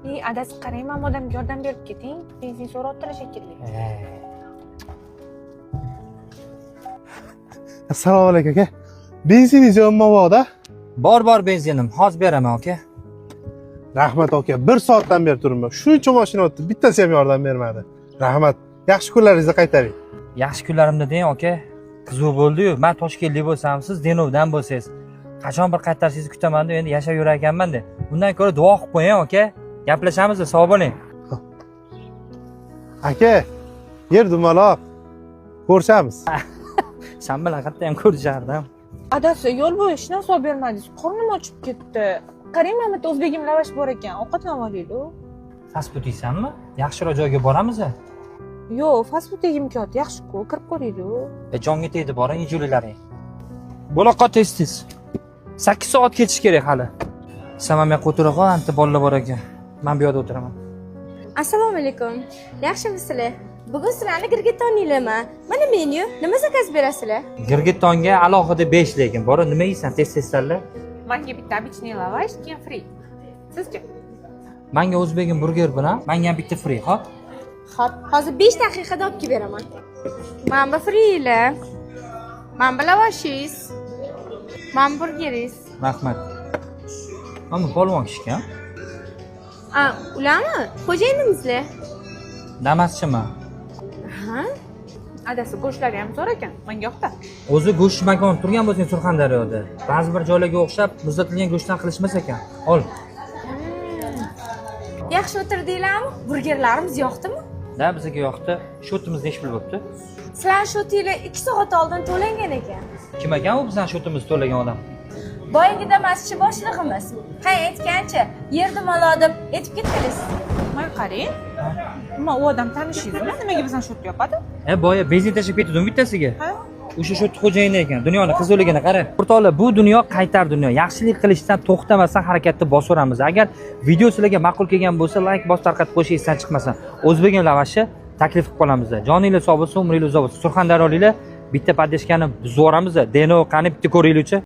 И adasi, qarang, mana bu odamga yordam berib keting, benzin so'rayaptilar shekilli. Assalomu alaykum, aka. Benziningiz yonmoqda? Bor, bor benzinim, hozir beraman, aka. Rahmat, aka. Bir soatdan beri turibman. Shuncha mashina o'tdi, bittasi ham yordam bermadi. Rahmat. Yaxshi kunlaringizda qaytaring. Yaxshi kunlarimda deng, aka. Qiziq bo'ldi-yu, man toshkentlik bo'lsam, siz Denovdan bo'lsangiz, qachon bir qaytarishingizni kutaman deb endi yashab yurar ekanman-da. Undan ko'ra duo qilib qo'ying, aka. Gaplashamiz, sog' bo'ling. Aka, yer dumaloq. Ko'rishamiz. San bilan qayerda ham ko'rishardim. Adasi, yo'l bo'yi hech narsa olib bermadingiz, qornim ochib ketdi. Qarang, mana bu yerda o'zbegim lavash bor ekan, ovqatlanib olaylik. Fast food yeysanmi? Yaxshiroq joyga boramiz. Yo'q, fast food yegim kelyapti, yaxshi-ku, kirib ko'raylik. E, jonga tegdi, boring, yegulilaring. Bo'laqa, tez tez. 8 soat ketish kerak hali. San mana bu yoqqa o'tira qol, anta bolalar bor ekan. Man bu yoqda o'tiraman. Assalomu alaykum. Yaxshimisizlar? Bugun sizlarni girgittoninglarman. Mana menyu. Nima zakaz berasizlar? Girgittonga alohida 5 lekin. Bora, nima yeysan? Tez tez tanla. Manga bitta обычный lavash, keyin fri. Sizchi? Manga o'zbegim burger bilan, manga ham bitta fri, hop? Xo'p, hozir 5 daqiqada olib kelib beraman. Mana bu frilar. Mana bu lavashingiz. Mana burgeringiz. Rahmat. Mana bu polvon kishi ekan. A, ularmi? Xo'jayinimizlar. Damaschimi? Ha? Adasi, go'shtlari ham zo'r ekan, manga yoqdi. O'zi go'sht makon turgan bo'lsang Surxondaryoda. Ba'zi bir joylarga o'xshab muzlatilgan go'shtdan qilishmas ekan. Ol. Yaxshi o'tirdinglarmi? Burgerlarimiz yoqdimi? Da, bizga yoqdi. Счёт imiz nechi pul bo'pti? Sizlarning счёт inglar 2 soat oldin to'langan ekan. Kim ekan u bizning счёт imizni to'lagan odam? Boyagi damaschi boshlig'imiz. Ha, aytgancha, yer dumaloq deb aytib ketdingiz. Mana qarang, nima, u odam tanishingizmi? Nimaga bizdan счёт yopadi? E, boya benzin tashlab ketdimi bittasiga? Ha. O'sha счёт xo'jayini ekan. Dunyoni qizuvligini qara. O'rtoqlar, bu dunyo qaytar dunyo. Yaxshilik qilishdan to'xtamasdan harakatni bosaveramiz. Agar video sizlarga ma'qul kelgan bo'lsa, layk bosib tarqatib qo'yish esdan chiqmasin. O'zbegim lavashi taklif qilib qolamiz. Joninglar sog' bo'lsin, umringlar uzoq bo'lsin. Surxondaryoliklar, bitta поддержка ni buzib yuboramiz. Denov qani, bitta ko'ringlarchi.